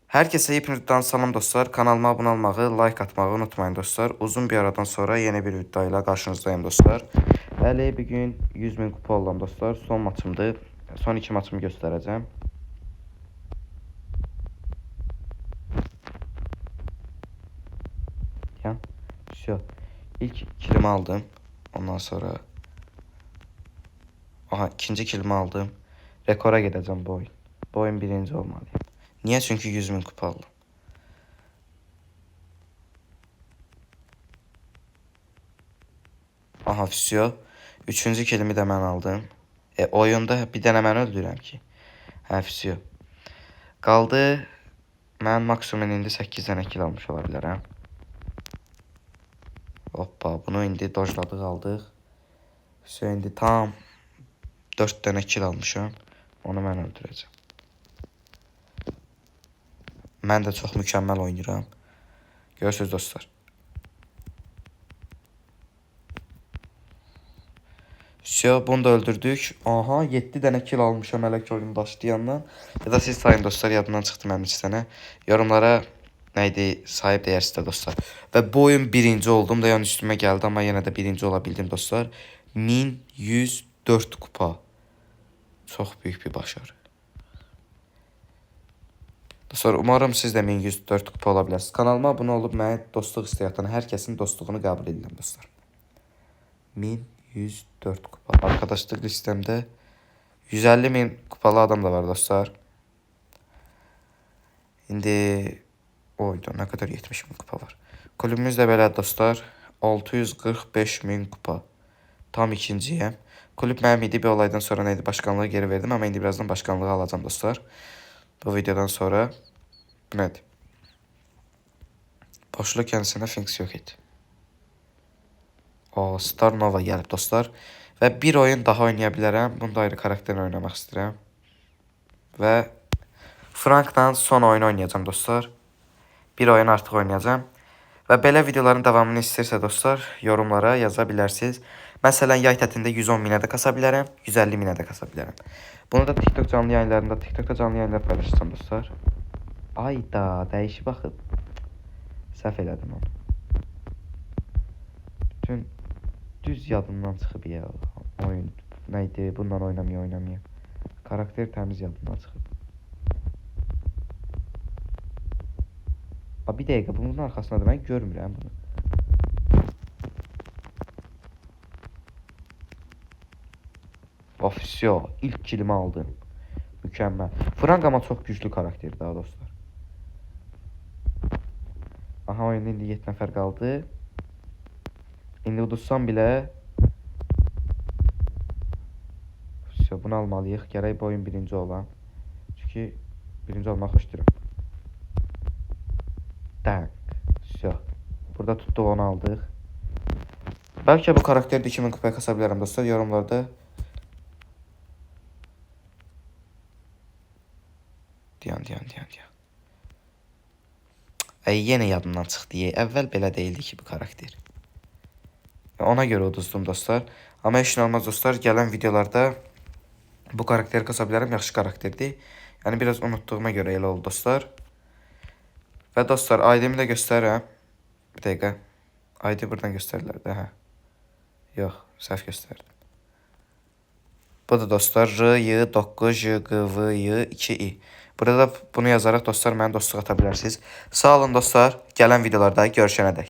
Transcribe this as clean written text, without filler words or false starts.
Herkese hepinizden salam dostlar. Kanalıma abone olmayı, like atmayı unutmayın dostlar. Uzun bir aradan sonra yeni bir videoyla karşınızdayım dostlar. Bəli, bugün 100 min kupa oldum dostlar. Son maçımdır. Son iki maçımı göstereceğim. Ya, всё. İlk kilimi aldım. Ondan sonra... Aha, ikinci kilimi aldım. Rekora gedəcəm bu oyun. Bu oyun birinci olmalıyım. Niyə? Çünki 100 min kupa aldım. Aha, всё. Üçüncü kilimi də mən aldım. Oyunda bir dənə mən öldürürəm ki. Hə, всё. Qaldı. Mən maksimum indi 8 dənə kill almış ola bilərəm. Hoppa, bunu indi dojladıq, aldıq. Всё, indi tam 4 dənə kill almışam. Onu mən öldürəcəm. Mən də çox mükəmməl oynayıram. Görürsünüz dostlar. Всё, bunu da öldürdük. Aha, 7 dənə kill almışam hələ ki oyun başlayandan. Ya da siz sayın dostlar, yadımdan çıxdı mənim 2 dənə. Yorumlara nə idi sahib deyərsiniz də dostlar. Və bu oyun birinci oldum da, yəni üstümə gəldi, amma yenə də birinci ola bildim dostlar. 1104 kupa. Çox böyük bir başarı. Dostlar, umarım siz də 1104 kupa ola bilərsiniz. Kanalıma abunə olub mənə dostluq istəyi atan hər kəsin dostluğunu qəbul edirəm dostlar. 1104 kupa. Arkadaşlıq listemdə 150 min kupalı adam da var dostlar. İndi oydu, nə qədər 70 min kupa var. Kulübümüz də belə dostlar. 645 min kupa. Tam ikinciyəm. Kulüp mənim idi, bir olaydan sonra neydi başkanlığı geri verdim, amma indi birazdan başkanlığı alacağım dostlar. Bu videodan sonra bu nədir? Boşluq kendisine Finks yok et. O, Star Nova gəlib dostlar. Və bir oyun daha oynaya bilərəm. Bunu da ayrı karakterlə oynamaq istəyirəm. Və Frankla son oyunu oynayacağım dostlar. Bir oyun artıq oynayacağım. Və belə videoların davamını istəyirsə dostlar, yorumlara yaza bilərsiniz. Məsələn, yay tətilində 110 minə də kasa bilərəm, 150 minə də kasa bilərəm. Bunu da TikTok canlı yayınlarında, TikTokda canlı yayınlar paylaşacağım dostlar. Ayda, dəyişib axı. Səhv elədim onu. Bütün düz yadımdan çıxıb ya oyun. Nə idi? Bundan oynamaya. Karakter təmiz yadımdan çıxıb. A, bir dəqiqə, bunun arxasında da mən görmürəm bunu. Of, всё, ilk kilimi aldım. Mükəmməl. Frank amma çox güclü karakterdir daha dostlar. Aha, oyunda indi 7 nəfər qaldı. İndi uduzsam belə. Всё, bunu almalıyıq. Gərək bu oyun birinci olam. Çünki birinci olmaq xoşlayıram. Tak. Всё. Burada tutduq, onu aldıq. Bəlkə bu karakteri də 2000 kupaya kasa bilərəm dostlar. Yorumlarda Diyan. Ay, yenə yadımdan çıxdı. Əvvəl belə deyildi ki bu karakter. Ona görə uduzdum dostlar. Amma heç nə olmaz dostlar. Gələn videolarda bu karakteri kasa bilərəm. Yaxşı karakterdir. Yəni biraz unutduğuma görə elə oldu dostlar. Və dostlar, ID-mi də göstərirəm. Bir dəqiqə. ID buradan göstərirlər də, hə. Yox, səhv göstərdim. Bu da dostlar R, Y, 9, J, G, V, Y, 2, I. Burada da bunu yazaraq dostlar mənə dostluq ata bilərsiniz. Sağ olun dostlar. Gələn videolarda görüşənədək.